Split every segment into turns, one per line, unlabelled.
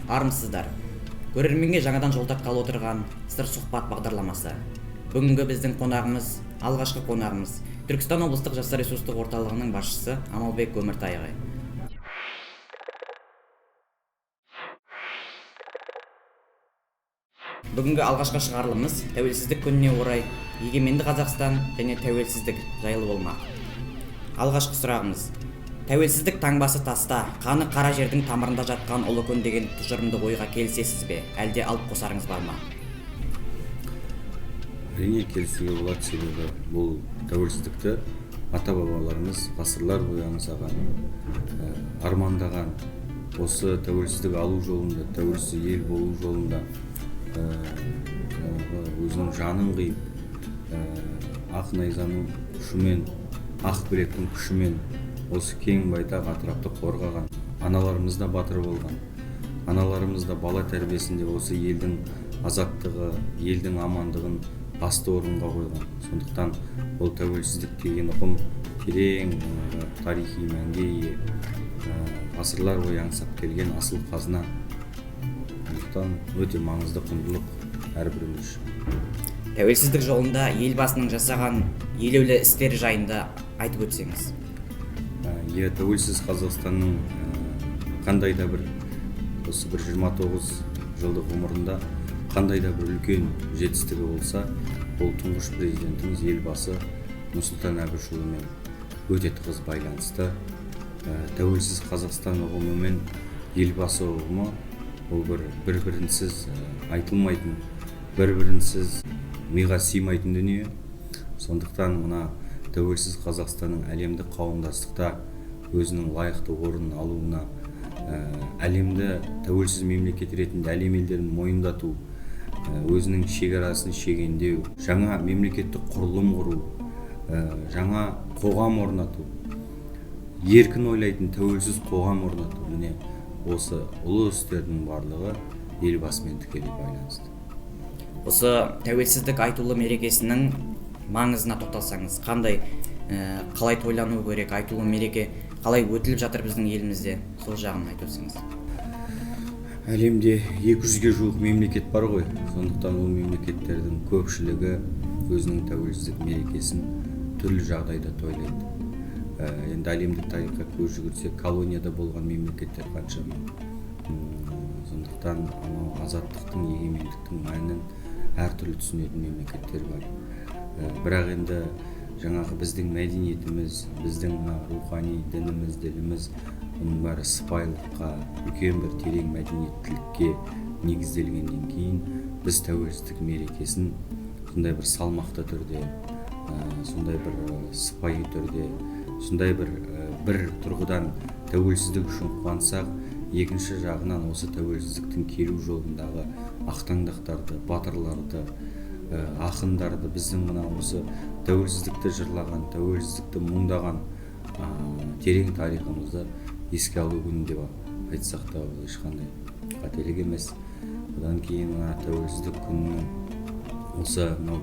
Армысыздар! Көрерменге жаңадан жол тартқалы отырған Сыр сұхбат бағдарламасы. Бүгінгі біздің қонағымыз, алғашқы қонағымыз Түркістан облыстық жастар ресурстық орталығының басшысы Амалбек Өміртай ағай. Бүгінгі алғашқы шығарылымыз тәуелсіздік күніне орай егеменді Қазақстан және тәуелсіздік жайлы болмақ. Алғашқы сұрағымыз: тәуелсіздік таңбасы таста, қаны қара жердің тамырында жатқан ұлы күн деген тұжырымды ойға келісесіз бе, әлде алып қосарыңыз бар ма?
Әрине, келісуге болады, себебі бұл тәуелсіздікті ата-бабаларымыз ғасырлар бойы аңсаған, армандаған. Осы тәуелсіздік алу жолында, тәуелсіз ел болу жолында өзінің жанын қиып, ақ найзаның ұшымен, ақ білектің күшімен осы кең байтақ атырапты қорғаған аналарымыз да батыр болған. Аналарымыз да бала тәрбиесінде осы елдің азаттығы, елдің амандығын басты орынға қойған. Сондықтан ол тәуелсіздік деген ұғым терең тарихи мәнге ие, ғасырлар бойы аңсап келген асыл қазына. Сондықтан өте маңызды құндылық әрбіріміз үшін.
Тәуелсіздік жолында Елбасының жасаған елеулі істері жайында айтып өтсеңіз.
Иә, тәуелсіз Қазақстанның қандай да бір осы бір 29 жылдық ғұмырында қандай да бір үлкен жетістігі болса, ол тұңғыш президентіміз Елбасы Нұрсұлтан Әбішұлымен өте тығыз байланысты. Тәуелсіз Қазақстан ұғымы мен Елбасы ұғымы ол бір-бірінсіз айтылмайтын, бір-бірінсіз миға сыймайтын дүние. Сондықтан мына тәуелсіз Қазақстанның әлемдік қауымдастықта өзінің лайықты орнын алуына, әлемді тәуелсіз мемлекет ретінде әлем елдерін мойындату, өзінің шекарасын шегендеу, жаңа мемлекеттік құрылым құру, жаңа қоғам орнату, еркін ойлайтын тәуелсіз қоғам орнату, міне осы ұлы істердің барлығы Елбасымен тікелей байланысты.
Осы тәуелсіздік айтулы мерекесінің маңызына тоқталсаңыз, қандай, қалай тойлану керек, айтулы мереке қалай өтіліп жатыр біздің елімізде, сол жағын айтып өтсеңіз.
Әлемде 200-ге жуық мемлекет бар ғой, сондықтан ол мемлекеттердің көпшілігі өзінің тәуелсіздік мерекесін түрлі жағдайда тойлайды. Енді әлемдік тарихқа көз жүгіртсек, колонияда болған мемлекеттер қаншама. Сондықтан анау азаттықтың, егемендіктің мәнін әртүрлі түсінетін мемлекеттер бар. Бірақ енді жаңағы біздің мәдениетіміз, біздің мына рухани дініміз, діліміз, бұның бәрі сыпайылыққа, үлкен бір терең мәдениеттілікке негізделгеннен кейін біз тәуелсіздік мерекесін сондай бір салмақты түрде, сондай бір сыпайы түрде, сондай бір тұрғыдан тәуелсіздік үшін қуансақ, екінші жағынан осы тәуелсіздіктің келу жолындағы ақтаңдақтарды, батырларды, ақындарды, біздің мына осы тәуелсіздікті жырлаған, тәуелсіздікті мұңдаған, терең тарихымызды еске алу күні деп айтсақ та ол ешқандай қателік емес. Одан кейін мына тәуелсіздік күнінің осы мынау,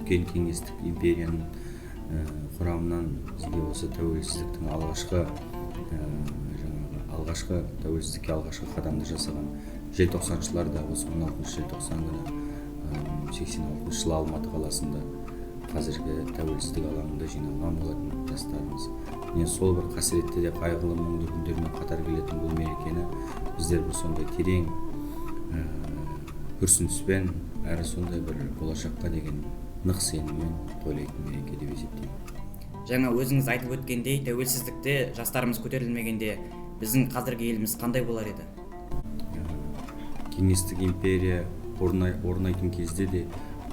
үлкен кеңестік империяның құрамынан бізге осы тәуелсіздіктің алғашқы, жаңағы алғашқы тәуелсіздікке алғашқы қадамды жасаған желтоқсаншылар да осы 16 желтоқсан күні, 86 жылы Алматы қаласында қазіргі тәуелсіздік алаңында жиналған болатын жастарымыз. Міне сол бір қасіретті де қайғылы мұңды күндермен қатар келетін бұл мерекені біздер бір сондай терең, күрсініспен, әрі сондай бір болашаққа деген нық сеніммен тойлайтын мереке деп есептеймін.
Жаңа өзіңіз айтып өткендей, тәуелсіздікте жастарымыз көтерілмегенде біздің қазіргі еліміз қандай болар еді?
Кеңестік империя орнайтын кезде де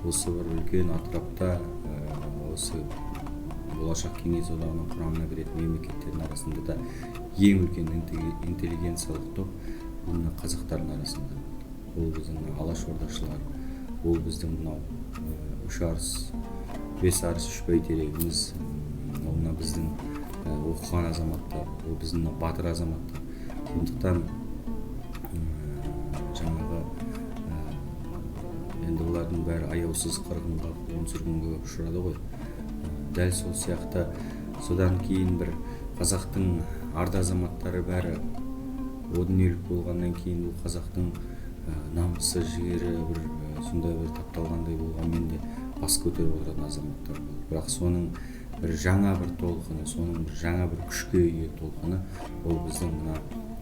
осы бір үлкен атырапта, осы болашақ Кеңес одағының құрамына кіретін мемлекеттердің арасында да ең үлкен интеллигенциялық топ бұл мына қазақтардың арасында. Ол біздің мына алаш ордашылар, ол біздің мынау, үш арыс, бес арыс, үш бәйтерегіміз, ол мына біздің, оқыған азаматтар, ол біздің мына батыр азаматтар. Сондықтан, жаңағы, енді олардың бәрі аяусыз қырғынға, қуғын сүргінге ұшырады ғой. Дәл сол сияқты содан кейін бір қазақтың арда азаматтары бәрі О дүниелік болғаннан кейін бұл қазақтың намысы, жігері бір сондай бір тапталғандай болғанмен де бас көтеріп отыратын азаматтар болды. Бірақ соның бір жаңа бір толқыны, соның бір жаңа бір күшке ие толқыны ол біздің мына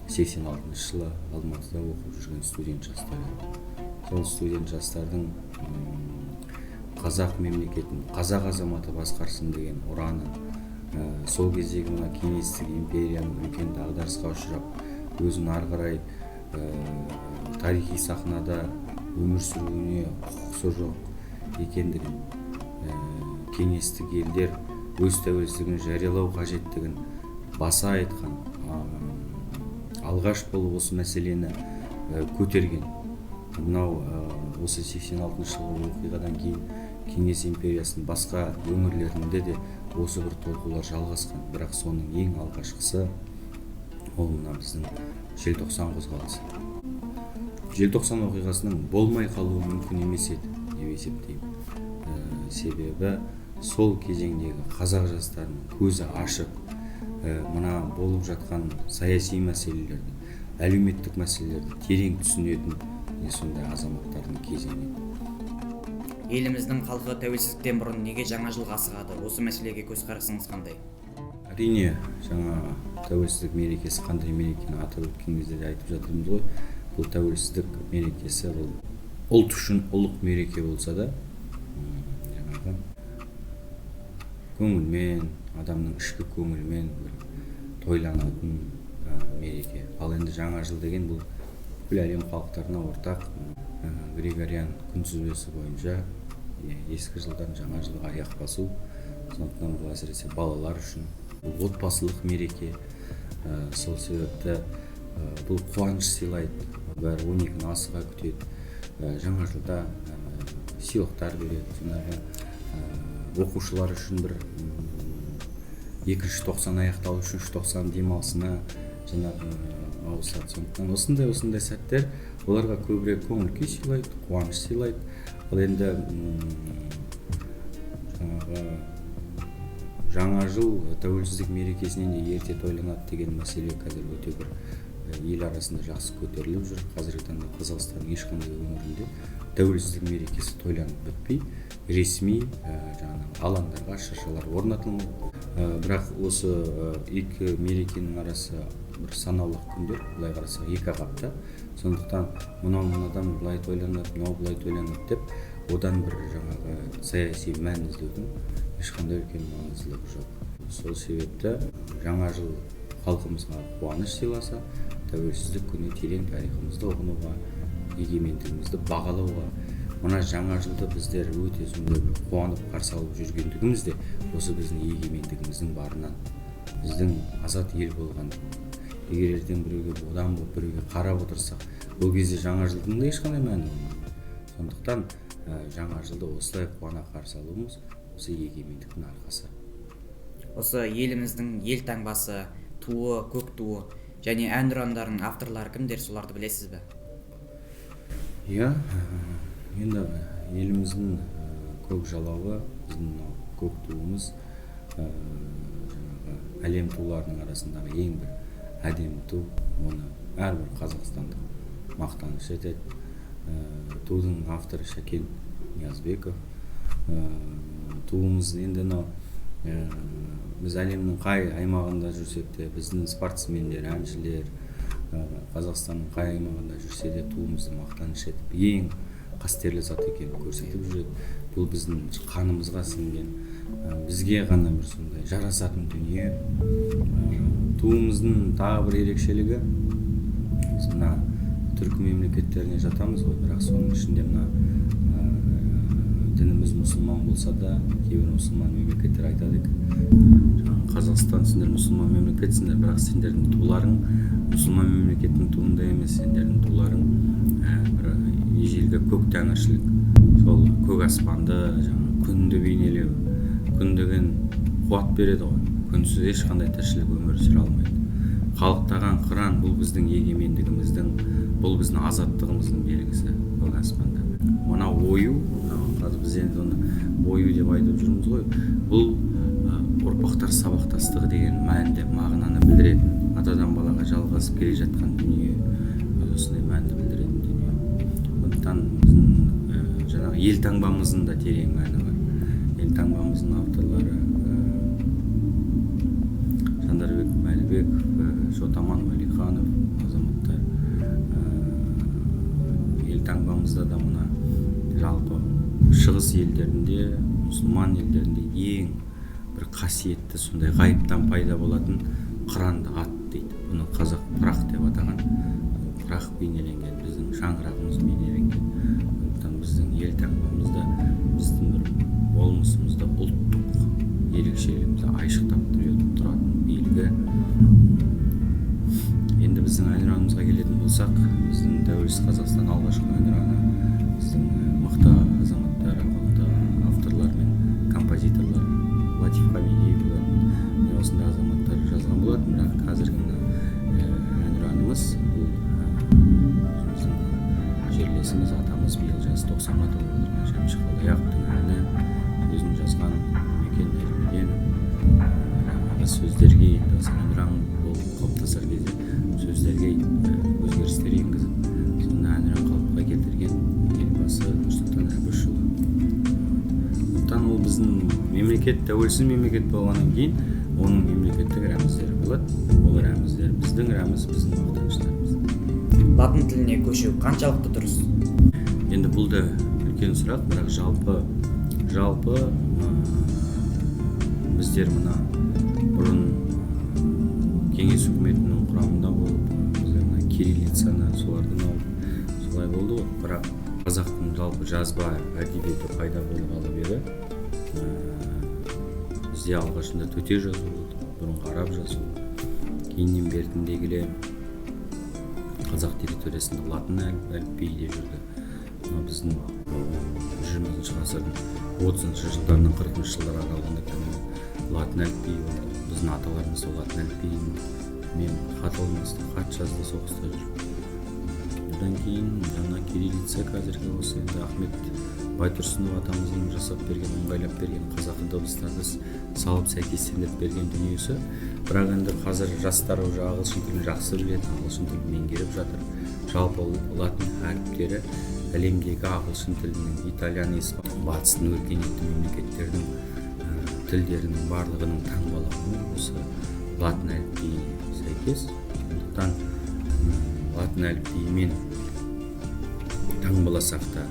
86 жылы Алматыда оқып жүрген студент жастар еді. Сол студент жастардың қазақ мемлекетін қазақ азаматы басқарсын деген ұраны, сол кездегі мына кеңестік империяның үлкен дағдарысқа ұшырап, өзін ары қарай тарихи сахнада өмір сүруіне құқысы жоқ екендігін, кеңестік елдер өз тәуелсіздігін жариялау қажеттігін баса айтқан, алғаш болып осы мәселені көтерген мынау осы 86 жылғы оқиғадан кейін Кеңес империясының басқа өңірлерінде де осы бір толқулар жалғасқан. Бірақ соның ең алғашқысы ол мына біздің Желтоқсан қозғалысы. Желтоқсан оқиғасының болмай қалуы мүмкін емес еді деп есептеймін. Себебі сол кезеңдегі қазақ жастарының көзі ашық, мына болып жатқан саяси мәселелерді, әлеуметтік мәселелерді терең түсінетін сондай азаматтардың кезеңі еді.
Еліміздің халқы тәуелсіздіктен бұрын неге жаңа жылға асығады? Осы мәселеге көзқарасыңыз қандай?
Әрине, жаңа тәуелсіздік мерекесі қандай мерекені атап өткен кезде де айтып жатырмыз ғой. Бұл тәуелсіздік мерекесі бұл ұлт үшін ұлық мереке болса да, жаңағы көңілмен, адамның ішкі көңілімен бір тойланатын мереке. Ал енді жаңа жыл деген бұл бүкіл әлем халықтарына ортақ Григориан күнтізбесі бойынша ескі жылдан жаңа жылға аяқ басу. Сондықтан бұл әсіресе балалар үшін бұл отбасылық мереке. Сол себепті бұл қуаныш сыйлайды. Бәрі 12-ні асыға күтеді. Жаңа жылда сыйлықтар береді. Жаңағы оқушылар үшін бір екінші тоқсан аяқталып, үшінші тоқсан демалысына жаңағы ауысады. Сондықтан осындай сәттер оларға көбірек көңіл күй сыйлайды, қуаныш сыйлайды. Ал енді жаңағы жаңа жыл тәуелсіздік мерекесінен де ерте тойланады деген мәселе қазір өте бір ел арасында жақсы көтеріліп жүр. Қазіргі таңда Қазақстанның ешқандай өңірінде тәуелсіздік мерекесі тойланып бітпей, ресми жаңағы алаңдарға шыршалар орнатылмайды. Бірақ осы екі мерекенің арасы бір санаулы күндер, былай қарасақ 2-ақ апта. Сондықтан мынау мынадан былай тойланады, мынау былай тойланады деп одан бір жаңағы саяси мән іздеудің ешқандай үлкен маңыздылығы жоқ. Сол себепті жаңа жыл халқымызға қуаныш сыйласа, тәуелсіздік күні терең тарихымызды ұғынуға, егемендігімізді бағалауға, мына жаңа жылды біздер өте сондай бір қуанып қарсы алып жүргендігіміз де осы біздің егемендігіміздің барынан, біздің азат ел болғандығымыз. Егер ертең біреуге бодан болып, біреуге қарап отырсақ, ол кезде жаңа жылдың да ешқандай мәні болмайды. Сондықтан жаңа жылды осылай қуана қарсы алуымыз осы егемендіктің арқасы.
Осы еліміздің ел таңбасы, туы, көк туы және әнұрандарының авторлары кімдер, соларды білесіз бе?
Иә, енді еліміздің көк жалауы, біздің мынау көк туымыз, жаңағы әлем туларының арасындағы ең бір әдемі ту, оны әрбір қазақстандық мақтаныш етеді. Тудың авторы Шәкен Ниязбеков. Туымыз енді мынау, біз әлемнің қай аймағында жүрсек те, біздің спортсмендер, әншілер, Қазақстанның қай аймағында жүрсе де туымызды мақтаныш етіп, ең қастерлі зат екенін көрсетіп жүреді. Бұл біздің қанымызға сіңген, бізге ғана бір сондай жарасатын дүние. Туымыздың тағы бір ерекшелігі, біз мына түркі мемлекеттеріне жатамыз ғой, бірақ соның ішінде мына дініміз мұсылман болса да, кейбір мұсылман мемлекеттер айтады екен, жаңағы Қазақстан, сендер мұсылман мемлекетсіңдер, бірақ сендердің туларың мұсылман мемлекеттің туындай емес, сендердің туларың бір ежелгі көк тәңіршілік, сол көк аспанды, жаңағы күнді бейнелеу. Күн деген қуат береді ғой, күнсіз ешқандай тіршілік өмір сүре алмайды. Қалықтаған қыран бұл біздің егемендігіміздің, бұл біздің азаттығымыздың белгісі көк аспанда. Мына ою, мынау қазір біз енді оны ою деп айтып жүрміз ғой, бұл ұрпақтар Ұрпақтар сабақтастығы деген мәнді, мағынаны білдіретін, атадан балаға жалғасып келе жатқан дүние, осындай мәнді білдіретін дүние. Сондықтан біздің жаңағы елтаңбамыздың да терең мәні бар. Елтаңбамыздың авторлары Жандарбек Мәлібеков, Жотаман Уәлиханов азаматтар. Елтаңбамызда да мына жалпы шығыс елдерінде, мұсылман елдерінде ең бір қасиетті сондай ғайыптан пайда болатын қыранды ат дейді. Бұны қазақ пырақ деп атаған. Пырақ бейнеленген, біздің шаңырағымыз бейнеленген. Сондықтан біздің елтаңбамызда біздің бір болмысымызды, ұлттық ерекшелігімізді айшықтап тұратын белгі. Енді біздің әнұранымызға келетін болсақ, біздің тәуелсіз Қазақстан алғашқы әнұраны біздің мықты азаматтар, мықты авторлар мен композиторлар Латиф Хамидиев болатын, міне осындай азаматтар жазған болатын. Бірақ қазіргі мына әнұранымыз бұл өзіміздің жерлесіміз, атамыз, биыл жасы 90-ға толып отырған Шәмші Қалдаяқовтың әні, сөзін жазған Мекен Нәжімеденов. Жаңағы сөздерге енді осы әнұран болып қалыптасар кезде сөздерге өзгерістер енгізіп, соны әнұран қалыпқа келтірген Елбасы Нұрсұлтан Әбішұлы. Сондықтан ол біздің мемлекет, тәуелсіз мемлекет болғаннан кейін оның мемлекеттік рәміздері болады. Ол рәміздер біздің рәміз, біздің мақтаныштарымыз.
Латын тіліне көшу қаншалықты дұрыс?
Енді бұл да үлкен сұрақ, бірақ жалпы біздер мына бұрын кеңес үкіметінің құрамында болып, біздер мына кириллицаны солардан алып солай болды ғой. Бірақ қазақтың жалпы жазба әдебиеті пайда болғалы бері бізде алғашында төте жазу болды, бұрынғы араб жазуы, кейіннен бертінде келе қазақ территориясында латын әліпбиі де жүрді. Мына біздің 20-ші ғасырдың 30-шы жылдарынан 40-шы жылдар аралығында кәдімгі латын әліпбиі болды. Біздің аталарымыз сол латын әліпбиімен хат алмасты, хат жазды соғыста жүріп. Одан кейін жаңа кириллица, қазіргі осы енді Ахмет Байтұрсынов атамыздың жасап берген, ыңғайлап берген, қазақы дыбыстарды салып сәйкестендіріп берген дүниесі. Бірақ енді қазір жастар уже ағылшын тілін жақсы біледі, ағылшын тілін меңгеріп жатыр. Жалпы латын әріптері әлемдегі ағылшын тілінің, итальян, испан, батыстың өркениетті мемлекеттердің тілдерінің барлығының таңбалауы осы латын әліпбиіне сәйкес. Сондықтан латын әліпбиімен таңбаласақ та,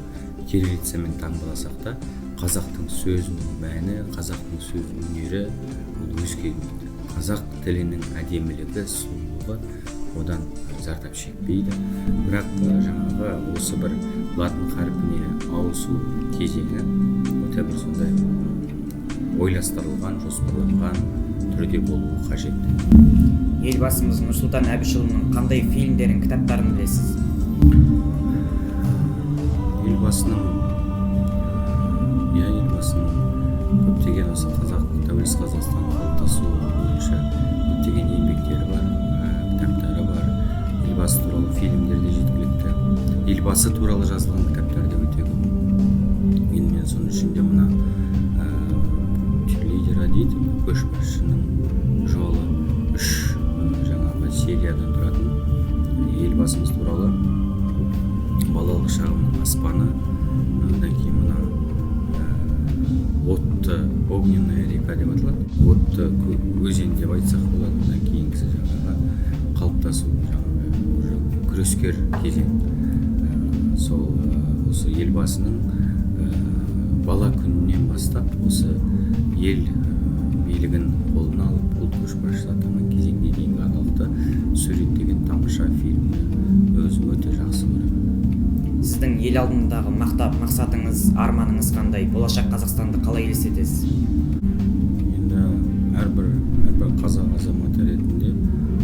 кириллицамен таңбаласақ та, қазақтың сөзінің мәні, қазақтың сөз өнері ол өзгермейді. Қазақ тілінің әдемілігі, сұлулығы одан зардап шекпейді. Бірақ жаңағы осы бір латын қарпіне ауысу кезеңі өте бір сондай ойластырылған, жоспарланған түрде болуы қажет.
Елбасымыз Нұрсұлтан Әбішұлының қандай фильмдерін, кітаптарын білесіз?
Елбасының, иә, Елбасының көптеген осы қазақ, тәуелсіз Қазақстан қалыптасуы бойынша көптеген еңбектері бар, кітаптары бар. Елбасы туралы фильмдер де жеткілікті, Елбасы туралы жазылған кітаптар да өте көп. Енді мен соның ішінде мына «Путь лидера» дейді, көшбасшының жолы, үш жаңағы сериядан тұратын Елбасымыз туралы «Балалық шағымның аспаны», одан кейін мына отты, «Огненная река» деп аталады, отты өзен деп айтсақ болады. Одан кейінгісі жаңағы қалыптасу, жаңағы уже күрескер кезең. Сол осы Елбасының бала күнінен бастап осы ел билігін қолына алып, ұлт көшбасшысы атанған кезеңге дейінгі аралықты суреттеген тамаша фильмді өзім өте жақсы көремін.
Сіздің ел алдындағы мақсатыңыз, арманыңыз қандай? Болашақ Қазақстанды қалай елестетесіз?
Енді әрбір қазақ азаматы ретінде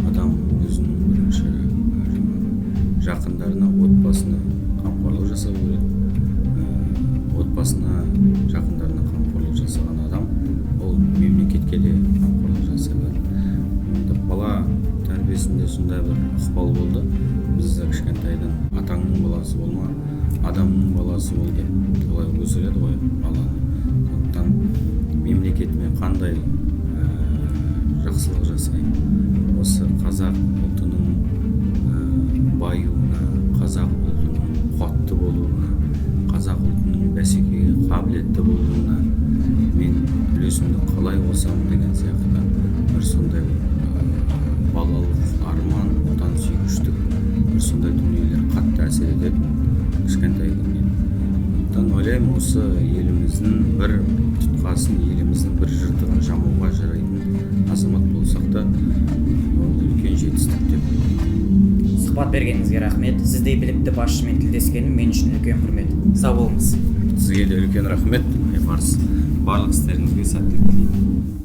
адам өзінің бірінші жаңағы жақындарына, отбасына қамқорлық жасау керек. Отбасына, жақындарына қамқорлық жасаған адам ол мемлекетке де қамқорлық жасай алады. Енді бала тәрбиесінде сондай бір ықпал болды: бізді кішкентайдан «атаңның баласы болма, адамның баласы бол» деп солай өсіреді ғой баланы. Сондықтан мемлекетіме қандай Жақсылық жасаймын, осы қазақ ұлтының баюына, қазақ ұлтының қуатты болуына, қазақ ұлтының бәсекеге қабілетті болуына мен үлесімді қалай қосамын деген сияқты бір сондай балалық арман, отансүйгіштік, бір сондай дүниелер қатты әсер ететін кішкентай күннен. Сондықтан ойлаймын, осы еліміздің бір тұтқасын, еліміздің бір жыртығын жамауға жарайтын азамат болсақ та, ол үлкен жетістік деп.
Сұхбат бергеніңізге рахмет. Сіздей білікті басшымен тілдескенім мен үшін үлкен құрмет. Сау болыңыз.
Сізге де үлкен рахмет, Айбарыс. Барлық істеріңізге сәттілік тілеймін.